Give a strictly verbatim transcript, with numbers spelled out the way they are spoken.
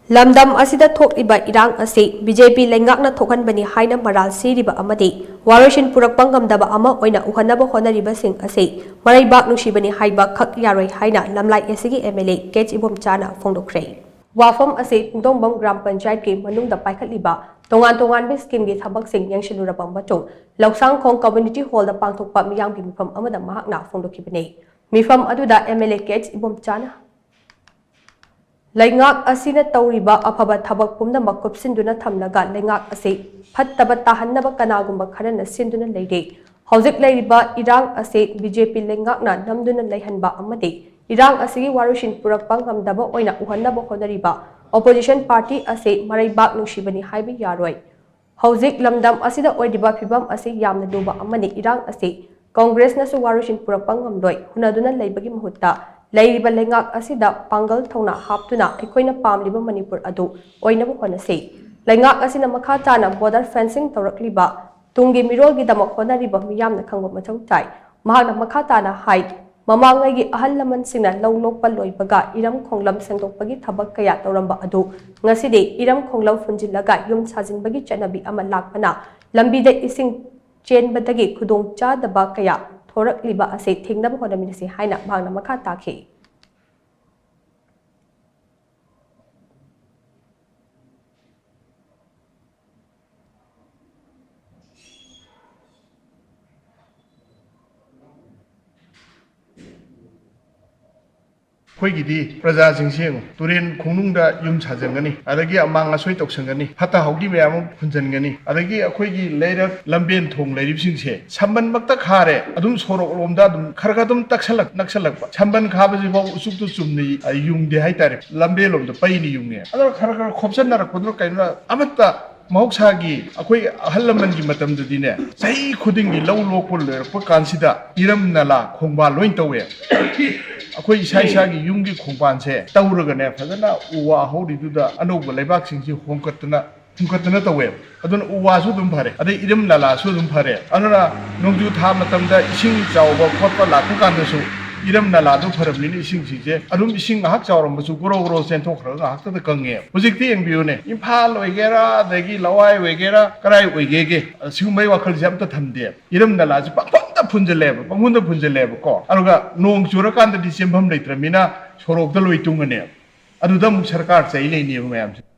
ꯂꯝꯗꯝ ꯑꯁꯤꯗ ꯊꯣꯛꯂꯤꯕ ꯏꯔꯥꯡ ꯑꯁꯤ ꯕꯤ ꯖꯦ ꯄꯤ ꯂꯩꯉꯥꯛꯅ ꯊꯣꯛꯍꯟꯕꯅꯤ ꯍꯥꯏꯅ ꯃꯔꯥꯜ ꯁꯤꯔꯤꯕ ꯑꯃꯗꯤ ꯋꯥꯔꯣꯏꯁꯤꯟ ꯄꯨꯔꯛꯄ ꯉꯝꯗꯕ ꯑꯃ ꯑꯣꯏꯅ ꯎꯍꯟꯅꯕ ꯍꯣꯠꯅꯔꯤꯕꯁꯤꯡ ꯑꯁꯤ ꯃꯔꯩꯕꯥꯛ ꯅꯨꯡꯁꯤꯕꯅꯤ ꯍꯥꯏꯕ ꯈꯛ ꯌꯥꯔꯣꯏ ꯍꯥꯏꯅ ꯂꯝꯂꯥꯏ ꯑꯦ ꯁꯤꯒꯤ M L A K H ꯏꯕꯣꯝꯆꯥꯅ ꯐꯣꯡꯗꯣꯛꯈ꯭ꯔꯦ꯫ ꯋꯥꯐꯝ ꯑꯁꯤ ꯄꯨꯡꯗꯣꯡꯕꯝ ꯒ꯭ꯔꯥꯝ ꯄꯟꯆꯥꯌꯠꯀꯤ ꯃꯅꯨꯡꯗ ꯄꯥꯏꯈꯠꯂꯤꯕ ꯇꯣꯉꯥꯟ ꯇꯣꯉꯥꯟꯕ ꯁ꯭ꯀꯤꯝꯒꯤ ꯊꯕꯛꯁꯤꯡ ꯌꯦꯡꯁꯤꯜꯂꯨꯔꯕ ꯃꯇꯨꯡ ꯂꯧꯁꯥꯡꯈꯣꯡ ꯀꯝꯃ꯭ꯌꯨꯅꯤꯇꯤ ꯍꯣꯜꯗ ꯄꯥꯡꯊꯣꯛꯄ ꯃꯤꯌꯥꯝꯒꯤ ꯃꯤꯐꯝ ꯑꯃꯗ ꯃꯍꯥꯛꯅ ꯐꯣꯡꯗꯣꯛꯈꯤꯕꯅꯤ꯫ ꯃꯤꯐꯝ ꯑꯗꯨꯗ M L A K H ꯏꯕꯣꯝꯆꯥꯅ ꯂꯩꯉꯥꯛ ꯑꯁꯤꯅ ꯇꯧꯔꯤꯕ ꯑꯐꯕ ꯊꯕꯛ ꯄꯨꯝꯅꯃꯛ ꯀꯨꯞꯁꯤꯟꯗꯨꯅ ꯊꯝꯂꯒ ꯂꯩꯉꯥꯛ ꯑꯁꯤ ꯐꯠꯇꯕ ꯇꯥꯍꯟꯅꯕ ꯀꯅꯥꯒꯨꯝꯕ ꯈꯔꯅ ꯁꯤꯟꯗꯨꯅ ꯂꯩꯔꯤ꯫ ꯍꯧꯖꯤꯛ ꯂꯩꯔꯤꯕ ꯏꯔꯥꯡ ꯑꯁꯤ ꯕꯤ ꯖꯦ ꯄꯤ ꯂꯩꯉꯥꯛꯅ ꯅꯝꯗꯨꯅ ꯂꯩꯍꯟꯕ ꯑꯃꯗꯤ ꯏꯔꯥꯡ ꯑꯁꯤꯒꯤ ꯋꯥꯔꯣꯏꯁꯤꯟ ꯄꯨꯔꯛꯄ ꯉꯝꯗꯕ ꯑꯣꯏꯅ ꯎꯍꯟꯅꯕ ꯍꯣꯠꯅꯔꯤꯕ ꯑꯣꯄꯣꯖꯤꯁꯟ ꯄꯥꯔꯇꯤ ꯑꯁꯤ ꯃꯔꯩꯕꯥꯛ ꯅꯨꯡꯁꯤꯕꯅꯤ ꯍꯥꯏꯕ ꯌꯥꯔꯣꯏ꯫ ꯍꯧꯖꯤꯛ ꯂꯝꯗꯝ ꯑꯁꯤꯗ ꯑꯣꯏꯔꯤꯕ ꯐꯤꯚꯝ ꯑꯁꯤ ꯌꯥꯝꯅ ꯂꯨꯕ ꯑꯃꯅꯤ꯫ ꯏꯔꯥꯡ ꯑꯁꯤ ꯀꯪꯒ꯭ꯔꯦꯁꯅꯁꯨ ꯋꯥꯔꯣꯏꯁꯤꯟ ꯄꯨꯔꯛꯄ ꯉꯝꯂꯣꯏ꯫ ꯍꯨꯟꯅꯗꯨꯅ ꯂꯩꯕꯒꯤ ꯃꯍꯨꯠꯇ ꯂꯩꯔꯤꯕ ꯂꯩꯉꯥꯛ ꯑꯁꯤꯗ ꯄꯥꯡꯒꯜ ꯊꯧꯅꯥ ꯍꯥꯞꯇꯨꯅ ꯑꯩꯈꯣꯏꯅ ꯄꯥꯝꯂꯤꯕ ꯃꯅꯤꯄꯨꯔ ꯑꯗꯨ ꯑꯣꯏꯅꯕ ꯍꯣꯠꯅꯁꯤ꯫ ꯂꯩꯉꯥꯛ ꯑꯁꯤꯅ ꯃꯈꯥ ꯇꯥꯅ ꯕꯣꯔꯗꯔ ꯐꯦꯟꯁꯤꯡ ꯇꯧꯔꯛꯂꯤꯕ ꯇꯨꯡꯒꯤ ꯃꯤꯔꯣꯜꯒꯤꯗꯃꯛ ꯍꯣꯠꯅꯔꯤꯕ ꯃꯤꯌꯥꯝꯅ ꯈꯪꯕ ꯃꯊꯧ ꯇꯥꯏ꯫ ꯃꯍꯥꯛꯅ ꯃꯈꯥ ꯇꯥꯅ ꯍꯥꯏ, ꯃꯃꯥꯡꯉꯩꯒꯤ ꯑꯍꯜ ꯂꯃꯟꯁꯤꯡꯅ ꯂꯧ ꯂꯣꯛꯄ ꯂꯣꯏꯕꯒ ꯏꯔꯝ ꯈꯣꯡꯂꯝ ꯁꯦꯡꯗꯣꯛꯄꯒꯤ ꯊꯕꯛ ꯀꯌꯥ ꯇꯧꯔꯝꯕ ꯑꯗꯨ ꯉꯁꯤꯗꯤ ꯏꯔꯝ ꯈꯣꯡꯂꯝ ꯐꯨꯟꯖꯤꯜꯂꯒ ꯌꯨꯝ ꯁꯥꯖꯤꯟꯕꯒꯤ ꯆꯠꯅꯕꯤ ꯑꯃ ꯂꯥꯛꯄꯅ ꯂꯝꯕꯤꯗ ꯏꯁꯤꯡ ꯆꯦꯟꯕꯗꯒꯤ ꯈꯨꯗꯣꯡ ꯆꯥꯗꯕ ꯀꯌꯥ ꯊꯣꯔꯛꯂꯤꯕ ꯑꯁꯤ ꯊꯤꯡꯅꯕ ꯍꯣꯠꯅꯃꯤꯟꯅꯁꯤ ꯍꯥꯏꯅ ꯃꯍꯥꯛꯅ ꯃꯈꯥ ꯇꯥꯈꯤ꯫ ꯑꯩꯈꯣꯏꯒꯤꯗꯤ ꯄ꯭ꯔꯖꯥꯁꯤꯡꯁꯦ ꯌꯦꯡꯉꯨ, ꯇꯨꯔꯦꯟ ꯈꯣꯡꯅꯨꯡꯗ ꯌꯨꯝ ꯁꯥꯖꯟꯒꯅꯤ, ꯑꯗꯒꯤ ꯑꯃꯥꯡ ꯑꯁꯣꯏ ꯇꯧꯁꯟꯒꯅꯤ, ꯐꯠꯇ ꯍꯥꯎꯗꯤ ꯃꯌꯥꯝ ꯑꯃ ꯐꯨꯟꯖꯟꯒꯅꯤ, ꯑꯗꯒꯤ ꯑꯩꯈꯣꯏꯒꯤ ꯂꯩꯔꯛ ꯂꯝꯕꯦꯟ ꯊꯣꯡ ꯂꯩꯔꯤꯕꯁꯤꯡꯁꯦ ꯁꯝꯕꯟꯃꯛꯇ ꯈꯥꯔꯦ, ꯑꯗꯨꯝ ꯁꯣꯔꯣꯛ ꯂꯣꯝꯗ ꯑꯗꯨꯝ ꯈꯔ ꯈꯔ ꯑꯗꯨꯝ ꯇꯛꯁꯜꯂꯛ-, ꯅꯛꯁꯜꯂꯛꯄ꯫ ꯁꯝꯕꯟ ꯈꯥꯕꯁꯤꯐꯥꯎ ꯎꯆꯨꯛꯇꯨ ꯆꯨꯝꯅ ꯌꯨꯡꯗꯦ ꯍꯥꯏꯇꯥꯔꯦ, ꯂꯝꯕꯦꯟ ꯂꯣꯝꯗ ꯄꯩꯅ ꯌꯨꯡꯉꯦ꯫ ꯑꯗꯣ ꯈꯔ ꯈꯔ ꯈꯣꯞꯆꯟꯅꯔꯛꯄꯗꯨꯅ ꯀꯩꯅꯣ ꯑꯃꯠꯇ ꯃꯍꯧꯁꯥꯒꯤ ꯑꯩꯈꯣꯏ ꯑꯍꯜ ꯂꯃꯟꯒꯤ ꯃꯇꯝꯗꯗꯤꯅꯦ, ꯆꯍꯤ ꯈꯨꯗꯤꯡꯒꯤ ꯂꯧ ꯂꯣꯛꯄ ꯂꯣꯏꯔꯛꯄ ꯀꯥꯟꯁꯤꯗ ꯏꯔꯝ ꯅꯂꯥ ꯈꯣꯡꯕꯥꯜ ꯂꯣꯏ ꯇꯧꯋꯦ꯫ ꯑꯩꯈꯣꯏ ꯏꯁꯥ ꯏꯁꯥꯒꯤ ꯌꯨꯝꯒꯤ ꯈꯣꯡꯕꯥꯜꯁꯦ ꯇꯧꯔꯒꯅꯦ, ꯐꯖꯅ ꯎ ꯋꯥ ꯍꯧꯔꯤꯗꯨꯗ ꯑꯅꯧꯕ ꯂꯩꯕꯥꯛꯁꯤꯡꯁꯤ ꯍꯣꯡꯀꯠꯇꯅ, ꯍꯣꯡꯀꯠꯇꯅ ꯇꯧꯋꯦꯕ꯫ ꯑꯗꯨꯅ ꯎ ꯋꯥꯁꯨ ꯑꯗꯨꯝ ꯐꯔꯦ, ꯑꯗꯩ ꯏꯔꯝ ꯅꯂꯥꯁꯨ ꯑꯗꯨꯝ ꯐꯔꯦ꯫ ꯑꯗꯨꯅ ꯅꯣꯡꯖꯨ ꯊꯥ ꯃꯇꯝꯗ ꯏꯁꯤꯡ ꯆꯥꯎꯕ ꯈꯣꯠꯄ ꯂꯥꯛꯄ ꯀꯥꯟꯗꯁꯨ ꯏꯔꯝ ꯅꯂꯥꯗꯣ ꯐꯔꯕꯅꯤꯅ ꯏꯁꯤꯡꯁꯤꯡꯁꯦ ꯑꯗꯨꯝ, ꯏꯁꯤꯡ ꯉꯥꯏꯍꯥꯛ ꯆꯥꯎꯔꯝꯕꯁꯨ ꯒꯣꯔꯣ ꯒꯣꯔꯣ ꯆꯦꯟꯊꯣꯛꯈ꯭ꯔꯒ ꯉꯥꯏꯍꯥꯛꯇꯗ ꯀꯪꯉꯦꯕ꯫ ꯍꯧꯖꯤꯛꯇꯤ ꯌꯦꯡꯕꯤꯌꯨꯅꯦ, ꯏꯝꯐꯥꯜ ꯑꯣꯏꯒꯦꯔꯥ, ꯑꯗꯒꯤ ꯂꯋꯥꯏ ꯑꯣꯏꯒꯦꯔꯥ, ꯀꯔꯥꯏ ꯑꯣꯏꯒꯦꯒꯦ, ꯁꯤꯒꯨꯝꯕꯩ ꯋꯥꯈꯜꯁꯦ ꯑꯝꯇ ꯊꯝꯗꯦꯕ꯫ ꯏꯔꯝ ꯅꯂꯥꯁꯦ ꯄꯪꯐꯨꯟꯗ ꯐꯨꯟꯖꯜꯂꯦꯕ, ꯄꯪꯐꯨꯟꯗ ꯐꯨꯟꯖꯜꯂꯦꯕꯀꯣ꯫ ꯑꯗꯨꯒ ꯅꯣꯡ ꯆꯨꯔꯀꯥꯟꯗꯗꯤ ꯆꯦꯟꯐꯝ ꯂꯩꯇ꯭ꯔꯕꯅꯤꯅ ꯁꯣꯔꯣꯛꯇ ꯂꯣꯏ ꯇꯨꯡꯉꯅꯦꯕ꯫ ꯑꯗꯨꯗ ꯑꯃꯨꯛ ꯁꯔꯀꯥꯔ ꯆꯩ ꯂꯩꯅꯦꯕ ꯃꯌꯥꯝꯁꯦ꯫